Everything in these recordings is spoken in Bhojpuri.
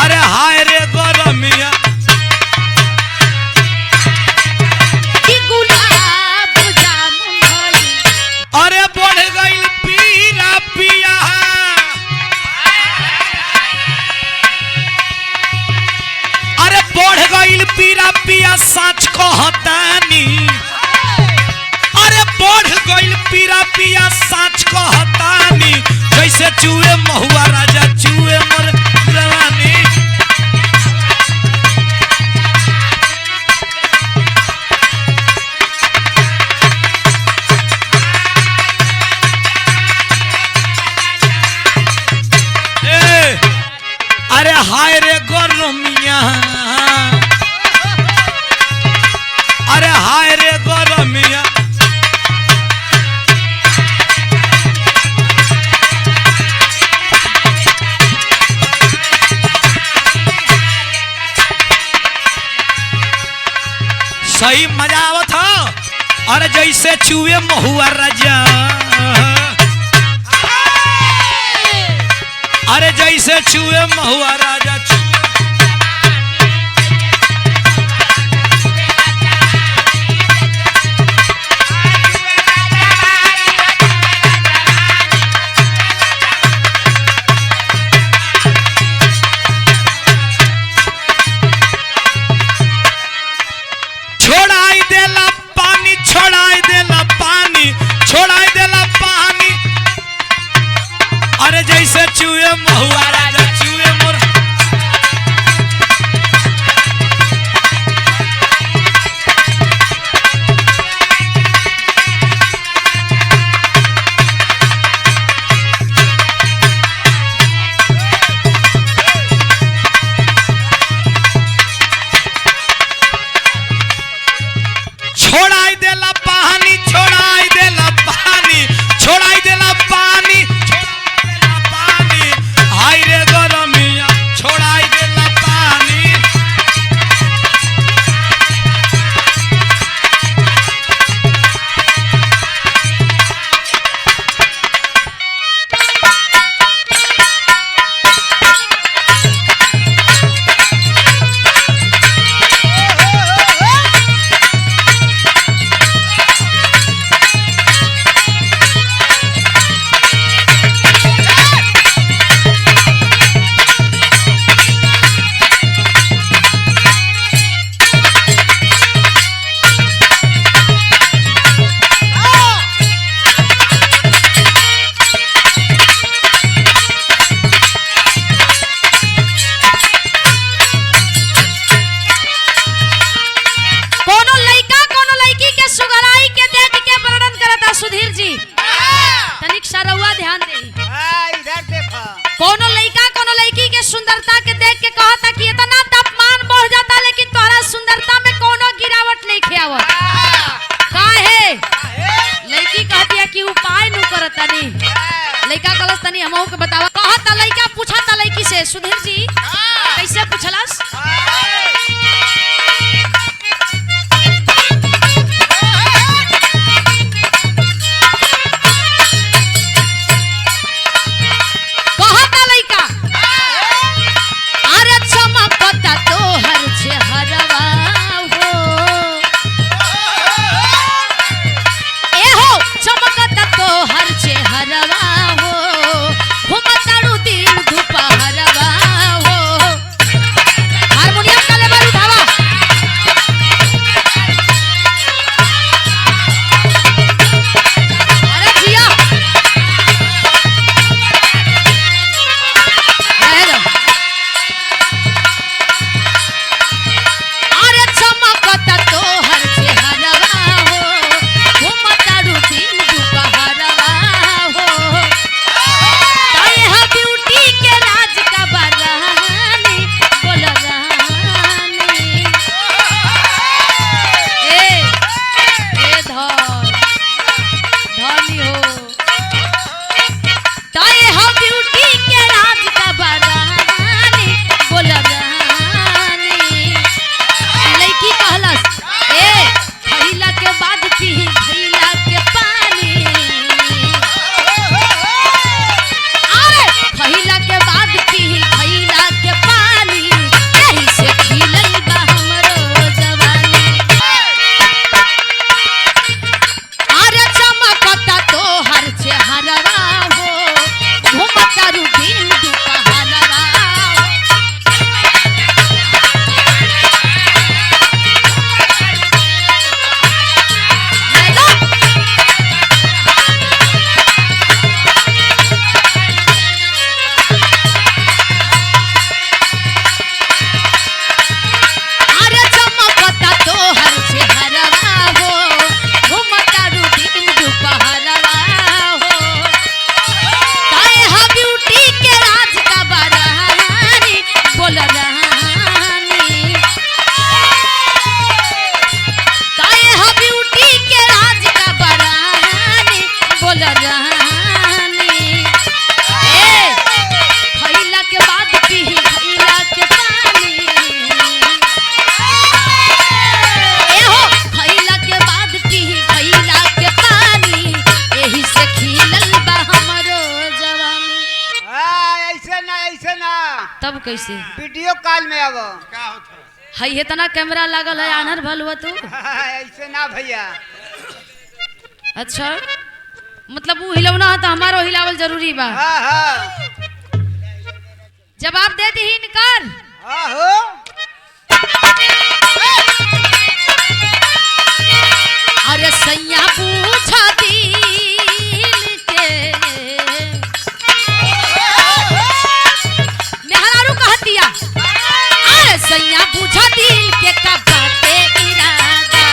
अरे हाय रे गरमिया कि गुलाब जामुन भइल। अरे बढ़ गइल पीरा पिया अरे बढ़ गइल पीरा पिया सच कहतानी अरे बढ़ गइल पीरा पिया सच कहतानी जैसे चूहे महुआ राजा चूहे मर जवानी। ए, अरे हाय रे गरमिया अरे हाय रे गरमिया सही मजा आवत ह। अरे जैसे चूहे महुआ राजा अरे जैसे चूहे महुआ राजा चूहे छोड़ाई देला पानी छोड़ाई देला पानी छोड़ाई देला पानी अरे जैसे चूहे महुआ राजा चूहे मोर छोड़ाई देला पानी छोड़ाई देला पानी छोड़ाई देला पानी छोड़ाई देला पानी हाय रे गरमिया छोड़ाई देला पानी कोनो लइका कोनो लइकी के सुगराई के देख के वर्णन करता सुधीर जी तनिक सरौआ ध्यान देही। इधर देखो। कोनो लइका कोनो लइकी के सुंदरता के देख के कहता कि इतना तापमान बढ़ जाता लेकिन तोहरा सुंदरता में कोनो गिरावट नहीं आवत। काहे? लइकी कहती है कि उपाय नु करता नहीं। लइका कहलस तनी हमहू के बतावा। कहता लइका पूछता लइकी से सुधीर जी कैसे पूछलस? कहता लइका अरे चमकता तोहर चेहरवा हो ए हो चमकता तोहर चेहरवा हो घुमतारू दिन दुपहरवा हो। कैसे? वीडियो कॉल में आवो। हई इतना कैमरा लागल है, आनर भल हुआ तू। ऐसे ना भैया। अच्छा मतलब वो हिलौना है तो हमारो हिलावल जरूरी बा। हाँ हाँ जवाब दे दी इनकर। हाँ हो। अरे सैया पूछा दिल के, मेहरारू कहतिया, अरे सैया पूछा दिल के का बाटे इरादा।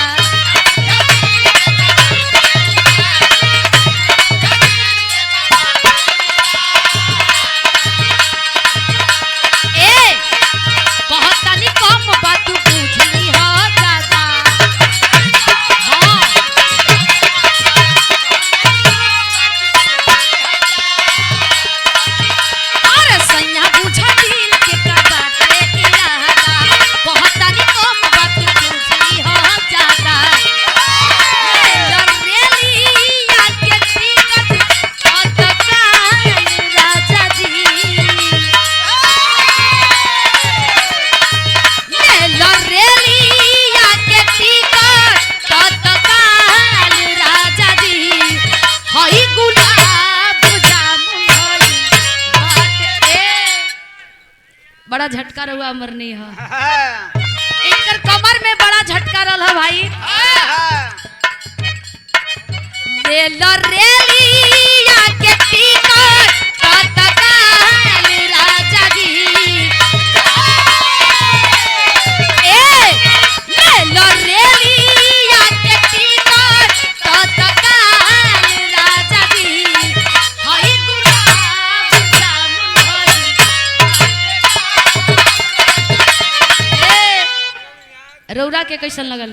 ए कहतानी कम बात पूछली हो दादा। हाँ अरे सैया बुझा दिल के का बाटे इरादा, कहतानी कम बात पूछली हो ज्यादा। रेलिया के टिकट कटकाई राजा जी, रेलिया के टिकट तत्काल राजा जी, हई गुलाब जामुन हई बाटे। बड़ा झटका रहुआ मरनी है। हाँ इनकर कमर में बड़ा झटका रहा भाई। हाँ रेल रेलिया के टिकट तत्काल राजा जी, ए ले लो रेलिया के टिकट तत्काल राजा जी, हई गुलाब जामुन हई। ए रौरा के कैसन लगल?